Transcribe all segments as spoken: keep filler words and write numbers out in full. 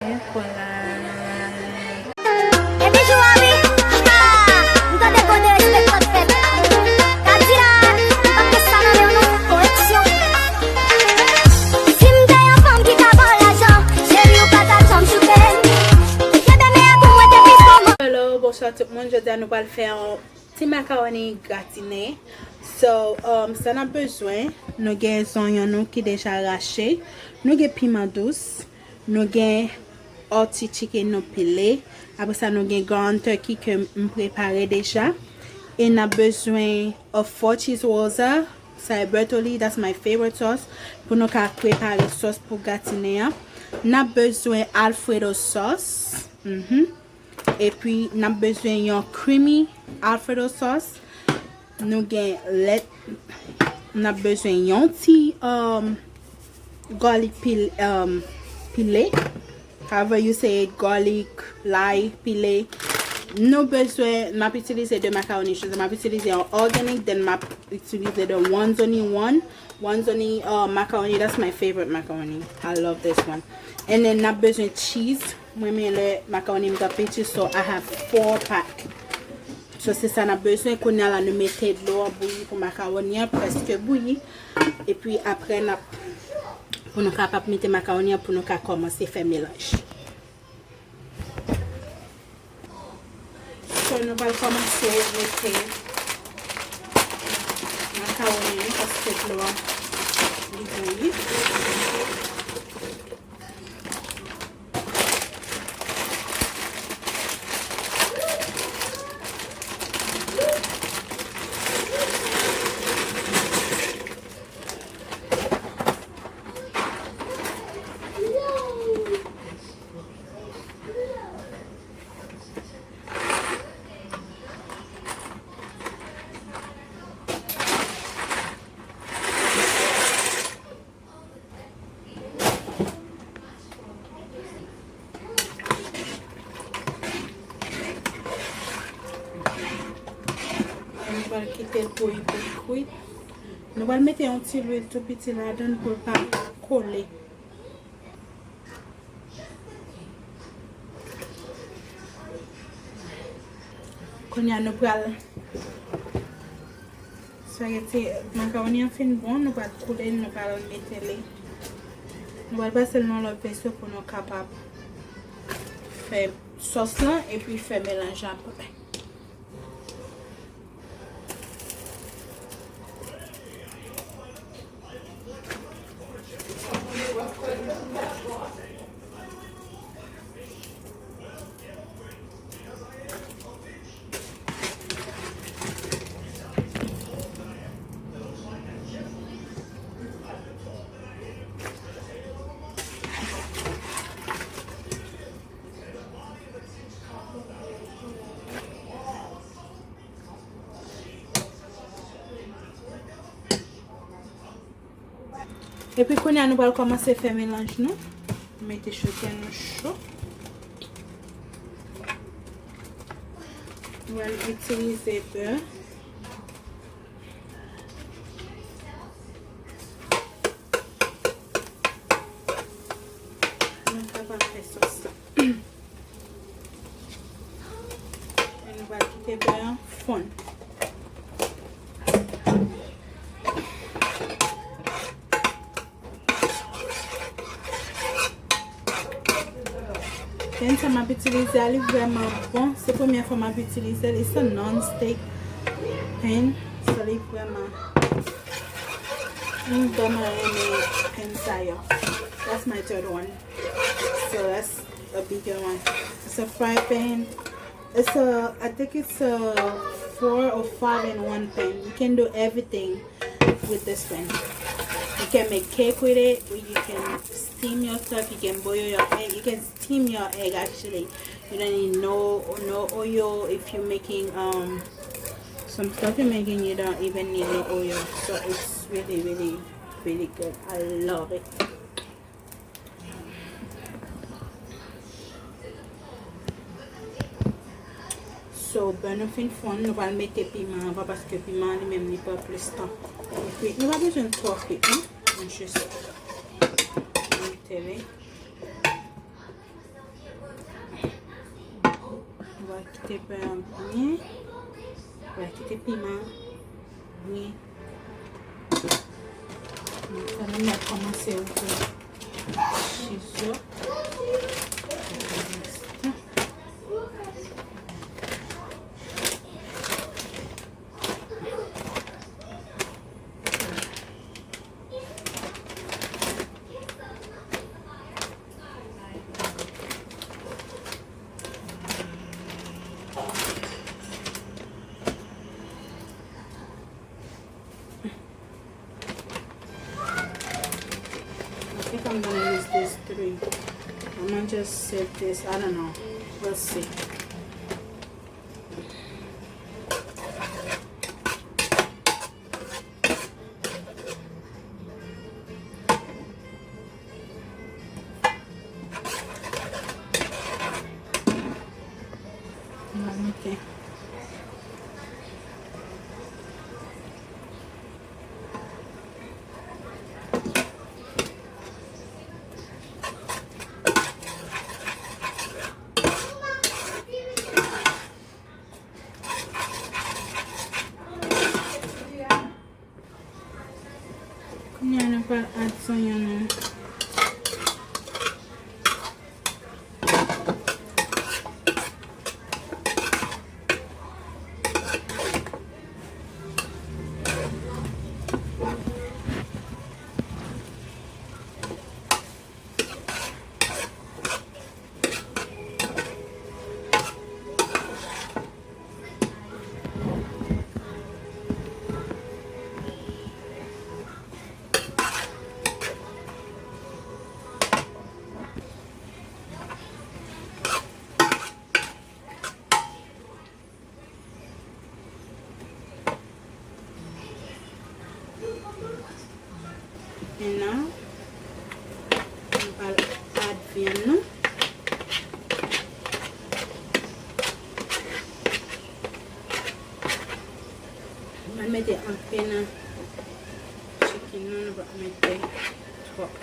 Epi jou a wi, ha, m tande gode respè k ap fèt. Kadilak, m p ap met sa nan men w non, koreksyon. Si m te yon fanm ki ka ba w lajan, cheri, ou pa t ap janm choute m. Kenbe men an pou mwen depi kòman. Hello, bonswa tout moun. Jodi a nou pral fè yon ti makawoni gratine. So, um, sa n ap bezwen, nou gen zonyon nou ki deja rache, nou gen piman dous, nou gen artichokè nou pile, apre sa nou gen ground turkey ke m prepare deja, e n ap bezwen a four cheese rosa, sa e bertolli, that's my favorite sauce, pou nou ka prepare sòs pou gratine an. N ap bezwen Alfredo sauce. Mhm. Epi, n ap bezwen yon creamy Alfredo sauce. Nou gen lèt. N ap bezwen yon ti, um, garlic pil-, um, pile. However you say it, garlic, lay, pile. Nou bezwen, m ap itilize de makawoni. Jodi a m ap itilize yon organic, then m ap itilize de Wanzoni one. Wanzoni, uh, macaroni, that's my favorite macaroni. I love this one. And then n ap bezwen cheese. Mwen renmen lè makawoni m t ap piti, so I have four pack. So se sa n ap bezwen. Kounye a la nou mete dlo an bouyi pou makawoni an, prèske bouyi. Epi apre n ap, pou nou kapab mete makawoni an, pou nou ka kòmanse fè melanj. So, nou pral kòmanse mete makawoni nou paske dlo a li bouyi. Nou pral kite l bouyi pou l kwit. Nou pral mete yon ti lwil tou piti ladan l pou l pa kole. Kounye a nou pral, spaghetti, makawoni an fin bon, nou pral koule l, nou pral mete li, nou pral pase l nan lòt veso pou nou kapab fè sòs lan epi fè melanj apre. Epi kounye a nou pral kòmanse fè melanj nou. Mete chotè nou cho. Nou pral itilize bè. Nou kapab fè sòs la. E nou pral kite bè an fonn. Pan sa m ap itilize a, li vrèman bon. Se premyè fwa m ap itilize li. Se non-stick pan. So, li vrèman, m vrèman renmen pan sa yo. That's my third one. So, that's a bigger one. It's a fry pan. It's a, I think it's a four or five in one pan. You can do everything with this pan. You can make cake with it, or you can steam your stuff, you can boil your egg, you can steam your egg actually. You don't need no, no oil if you're making, um, some stuff you're making, you don't even need no oil. So it's really, really, really good. I love it. So, bè nou fin fonn, nou pral mete piman anvan, paske piman an li menm li pran plis tan pou kwit. Nou pa bezwen l twò kwit, non? Nou jis mete li. Kite pè an byen. Wè, kite piman an byen. Fè nou mèt kòmanse ouvri chiz yo. I think I'm gonna use these three. I'm gonna just save this. I don't know. We'll see. Mwen mete. Kounye a nou pral add zonyon nou. Mentnan, nou pral add vyann nou. Nou pral mete anpil nan chicken nou, nou pa mete twòp.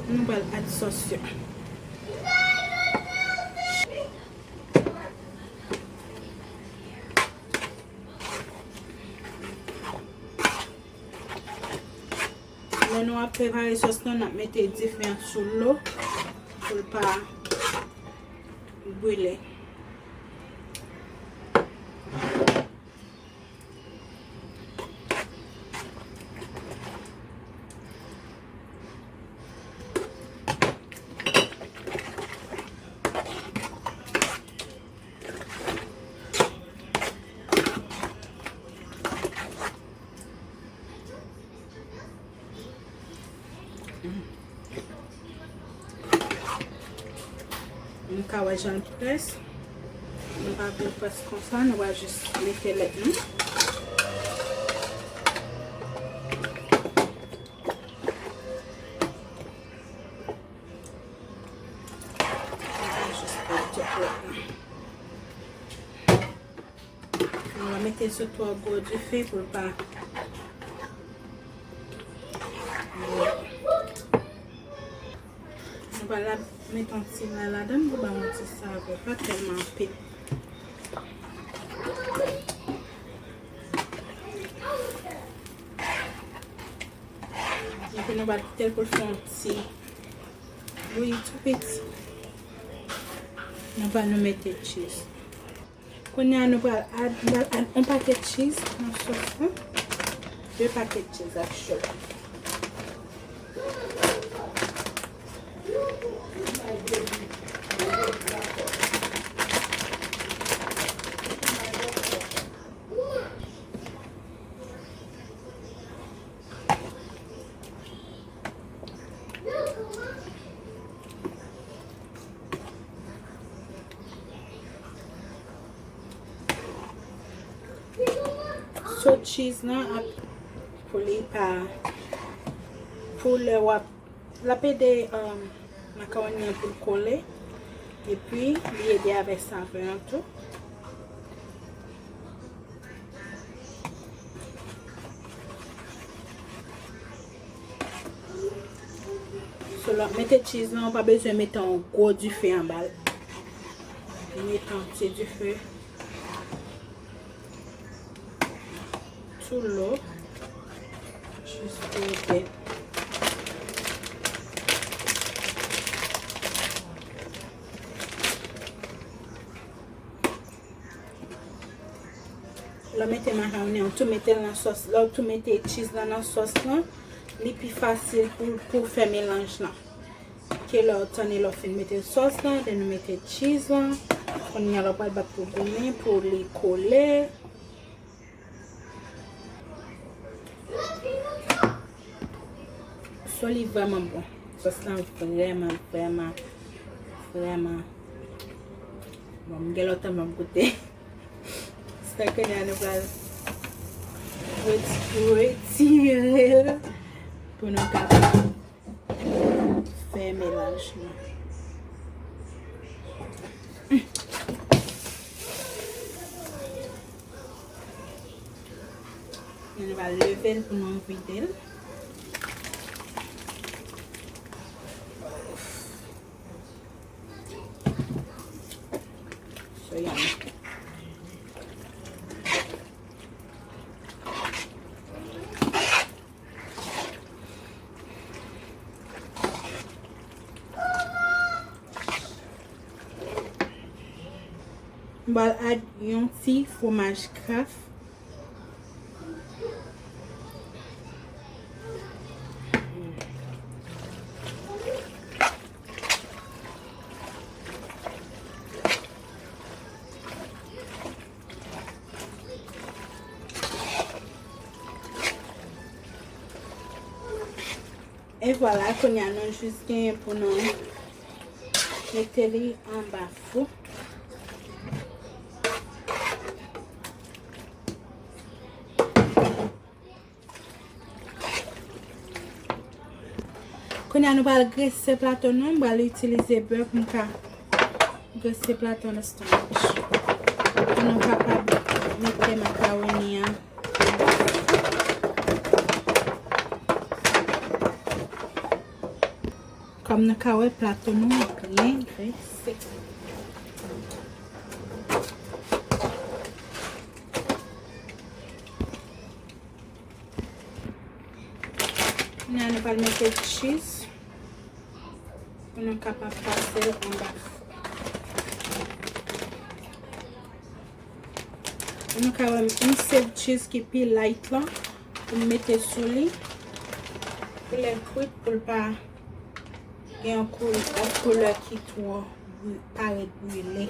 Nou pral add sòs yo. Lè nou ap prepare sòs lan, n ap mete dife an sou lo pou l pa brile. Nou ka wè jan l près. Nou pa vle l près konsa, nou va jis mete lèt nou. Nou va mete sou twò gwo dife pou l pa bouyi. Nou va la, mete yon ti lay ladan l pou ba yon ti savè, pa tèlman anpil. Epi nou va kite l pou l fè yon ti bouyi tou piti. Nou va nou mete cheese. Kounye a nou pral add, nou pral add yon pakèt cheese nan sòs lan. De pakèt cheese, actually. So cheese lan ap Pou li pa, pou lè w ap, l ap ede, um, makawoni an pou l kole. Epi, li ede avèk savè an tou. So, lè w ap mete cheese lan, ou pa bezwen mete yon gwo dife anba l. Mete yon ti dife. Tou lo. Jis pou ede. Lè w mete makawoni an, ou tou mete l nan sòs. Lè w tou mete cheese lan nan sòs lan, li pi fasil pou, pou fè melanj lan. Ke lè w tann, lè w fin mete sòs lan, then nou mete cheese lan. Kounye a, lè w pral bat pou goumen, pou li kole. So, li vrèman bon. Sòs lan vrèman, vrèman, vrèman bon. M gen lontan m ap goute. Se kounye a nou pral reti-, retire l pou nou kapab fè melanj lan. Nou va leve l pou nou vide l. So yummy. M pral add yon ti fwomaj Kraft. E vwala, kounye a nou jis genyen pou nou mete li anba fou. Kounye a nou pral grese plato nou, m pral itilize bè pou m ka grese plato nou sandwich. Pou nou kapab mete makawoni an. Kòm nou ka wè, plato nou byen grese. Kounye a nou pral mete cheese pou nou kapab pase l anba. Nou ka wè m save cheese ki pi light lan pou m mete sou li. Pou lè l kwit, pou l pa gen yon kou-, yon koulè ki twò bri-, parèt brile.